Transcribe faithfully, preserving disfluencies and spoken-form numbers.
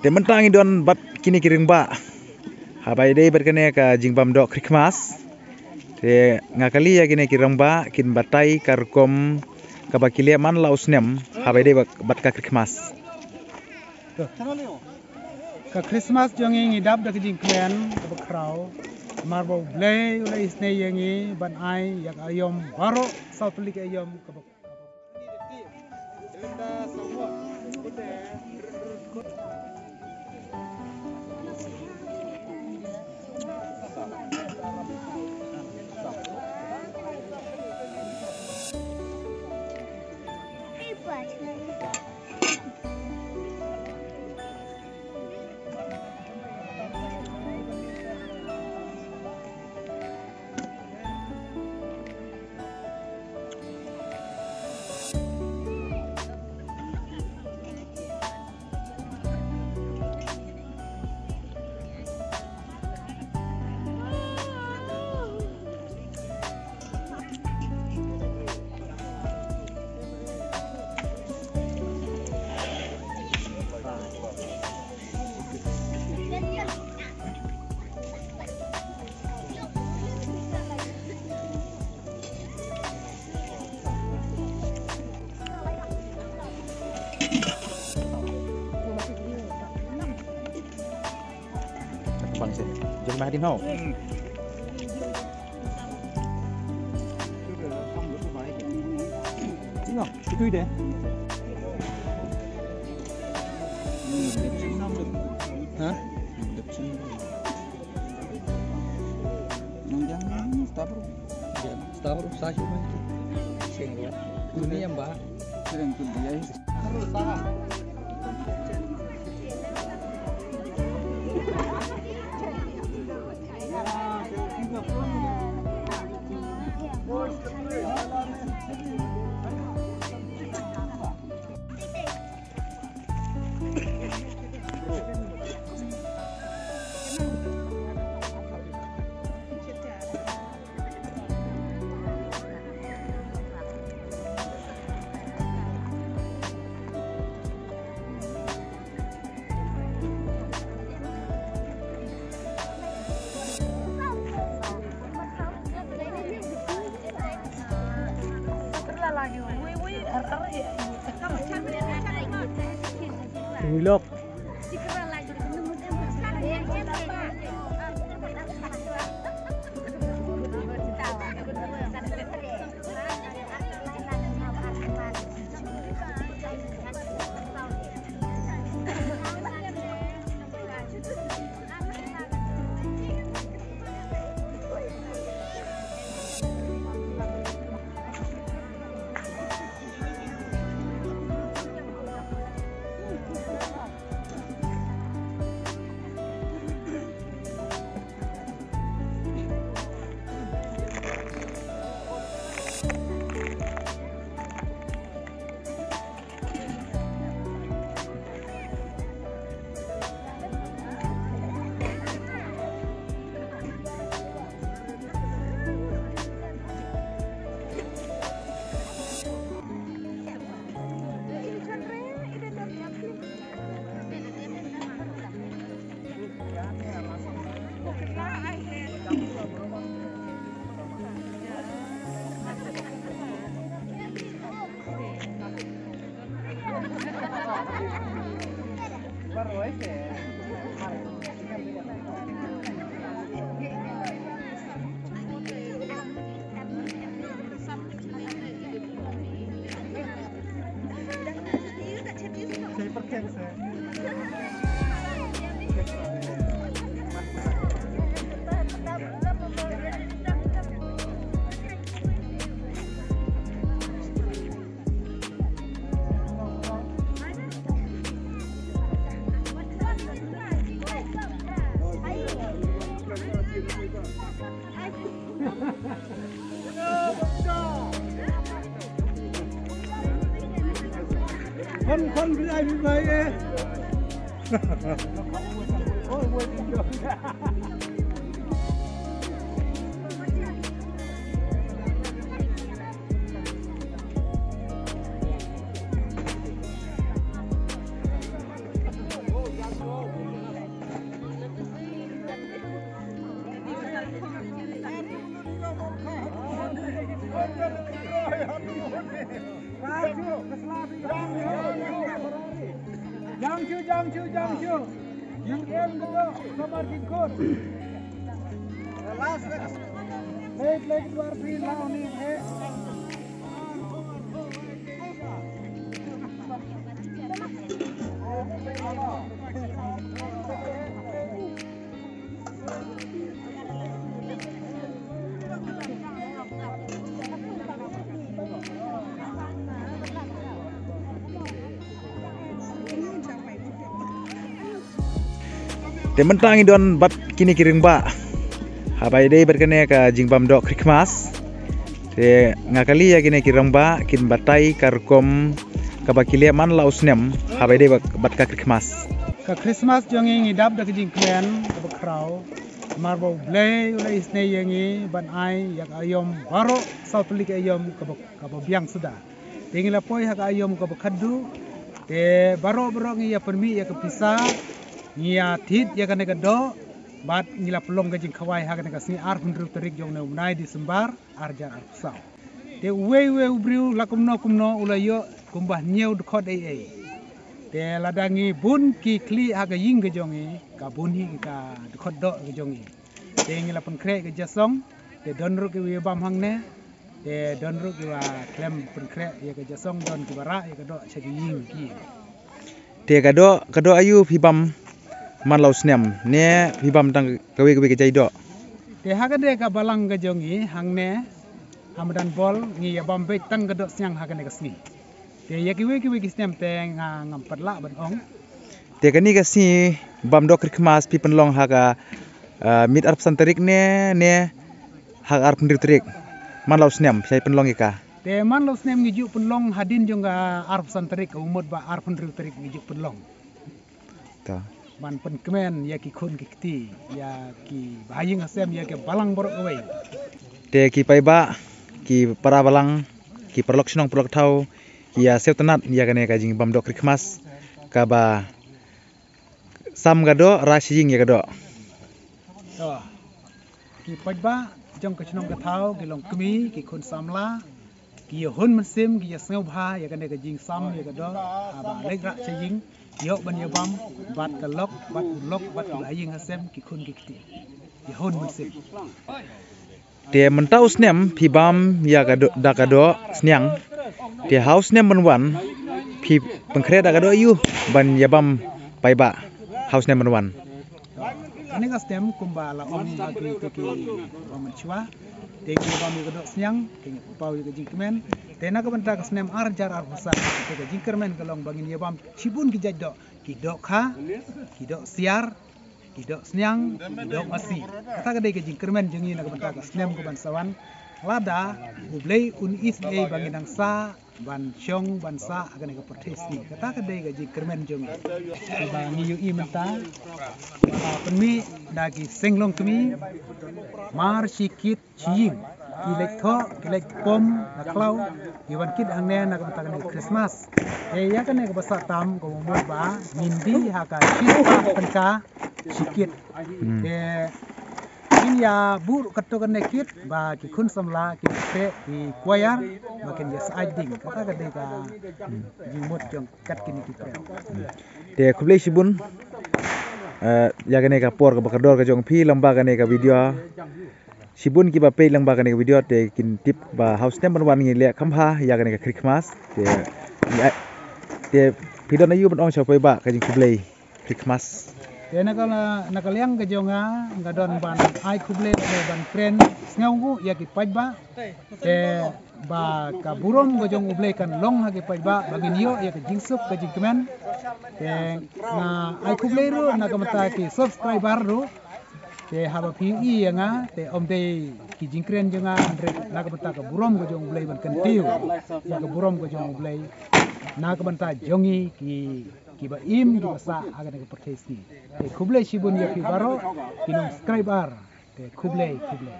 Te mynta ngi don bad kine ki rangbah haba ïadei bad kane ka jingbam doh Christmas. Te nga kylli ïa kine ki rangbah kin batai ka rukom kaba ki leh man la u snem haba ïadei bad, bad ka Christmas. Ka Christmas jong ngi ngi dap da ka jingkmen kaba khraw. Namar ba U Blei u la isynei ïa ngi ban ai ïa ka aïom baroh saw tylli ki aïom kaba Bang sih. Jom makan hau. Ino, itu ide. Hah? Nang jangan, stop. Stop, stop, stop. Sing, ini yang bah. Sering tu dia. Vlog. Khun, khun, bri ai bri ai eh. Te mynta ngi don bad kine ki rangbah haba ïadei bad kane ka jingbam doh Christmas. Te nga kylli ïa kine ki rangbah kin batai ka rukom kaba ki leh man la u snem haba ïadei bad, bad ka Christmas. Ka Christmas jong ngi ngi dap da ka jingkmen kaba khraw. Namar ba U Blei u la isynei ïa ngi ban ai ïa ka aïom baroh saw tylli ki aïom kaba, kaba biang suda. Te ngi la poi ha ka aïom kaba khatduh. Te baroh baroh ngi ïa pynmih ïa ka pisa, ngi ïa thied ïa kane ka doh. Bad ngi la pynlong ka jingkhawai ha kane ka sngi arphew hynriew tarik jong une u bnai December ar hajar arphew saw. Te uwei uwei u briew la kumno kumno u la ïoh kumba hynñiew dkhot ei ei. Te lada ngi bun ki khlieh ha ka ïing ka jong ngi, ka bun hi ka dkhot doh ka jong ngi. Te ngi la pynkhreh ka jasong, te don ruh kiwa ïa bam hangne, te don ruh kiwa khlem pynkhreh ïa ka jasong, don kiwa rah ïa ka doh sha ki ïing ki. Te ka doh, ka doh aïu phi bam man la u snem, ne phi bam tang kawei kawei ka jait doh? Te ha kane ka balang ka jong ngi hangne, ha madan bol ngi ïa bam beit tang ka doh sniang ha kane ka sngi. Te ïa kiwei kiwei ki snem te nga ngam pat lah ban ong. Te kane ka sngi bam doh Christmas phi pynlong ha ka, ah, miet arphew san tarik ne, ne ha ka arphew hynriew tarik man la u snem phi pynlong ïa ka? Te man la u snem ngi ju pynlong hadien jong ka arphew san tarik, ka mut ba arphew hynriew tarik ngi ju pynlong. Ta. Ban pynkmen ïa ki khun ki kti, ïa ki bahaïing hasem, ïa ki balang baroh kawei. Te ki paidbah, ki para balang, ki paralok shnong paralok thaw, ki ïa sngewtynnat ïa kane ka jingbam doh Christmas kaba sam ka doh, rah sha ïing ïa ka doh. To. Ki paidbah jong ka shnong ka thaw, ki longkmie, ki khun samla, ki ïa hun mynsiem, ki ïa sngewbha ïa kane ka jingsam ïa ka doh, haba leit rah sha ïing, ïoh ban ïa bam bad ka lok, bad u lok, bad ki bahaïing hasem, ki khun ki kti. Ïa hun mynsiem. Te mynta u snem phi bam ïa ka doh, da ka doh sniang. Te ha u snem ban wan phi pynkhreh da ka doh aïu ban ïa bam paidbah ha u snem ban wan? Kane ka snem kumba la ong ha kito kiba mynshuwa, te ngi ïa bam ïa ka doh sniang, te ngi pynpaw ïa ka jingkmen. Te na ka bynta ka snem ar hajar arphew san, te ka jingkyrmen ka long ba ngin ïa bam shibun ki jait doh, ki doh kha, ki doh siar, ki doh sniang, ki doh masi. Kata ka dei ka jingkyrmen jong ngi na ka bynta ka snem kaban sa wan. Lada U Blei un isynei ba ngin nang sah ban shong ban sah ha kane ka pyrthei sngi. Kata ka dei ka jingkyrmen jong ngi. Kaba ngi ïohi mynta, ba la pynmih da ki seng longkmie mar shi kit shi ïing. Ki leit thoh, ki leit pom na khlaw, ki wan kit hangne na ka bynta kane ka Christmas. Te ïa kane kaba sah tam, ka mut ba ngin die ha ka shi spah tyngka shi kit. Hmm. Te ngin ïa buh katto katne kit ba ki khun samla kin pynpra ki choir ba kin ïa sah ding. Kata ka dei ka jingmut jong kat kine ki pyrshah. Te khublei shibun, eh, ïa kane ka por kaba kordor ka jong phi lyngba kane ka video. Shibun kiba peit lyngba kane ka video te kin tip ba ha u snem ban wan ngin leh kham bha ïa kane ka Christmas. Te, ïa, te phi don aïu ban ong sha u paidbah ka jingkhublei Christmas? Te na ka, na ka liang ka jong nga, nga don ban ai khublei, ban kren sngewnguh ïa ki paidbah. Te ba ka burom ka jong U Blei kan long ha ki paidbah ba ngin ïoh ïa ka jingsuk ka jingkmen. Te nga ai khublei ruh na ka bynta ki subscriber ruh. Te haba phi ïohi ïa nga, te ym dei ki jingkren jong nga, hynrei na ka bynta ka burom ka jong U Blei ban kyntiew ïa ka burom ka jong U Blei na ka bynta jong ngi ki, kiba im kiba sah ha kane ka pyrthei sngi. Te khublei shibun ïa phi baroh ki nong subscriber. Te khublei, khublei.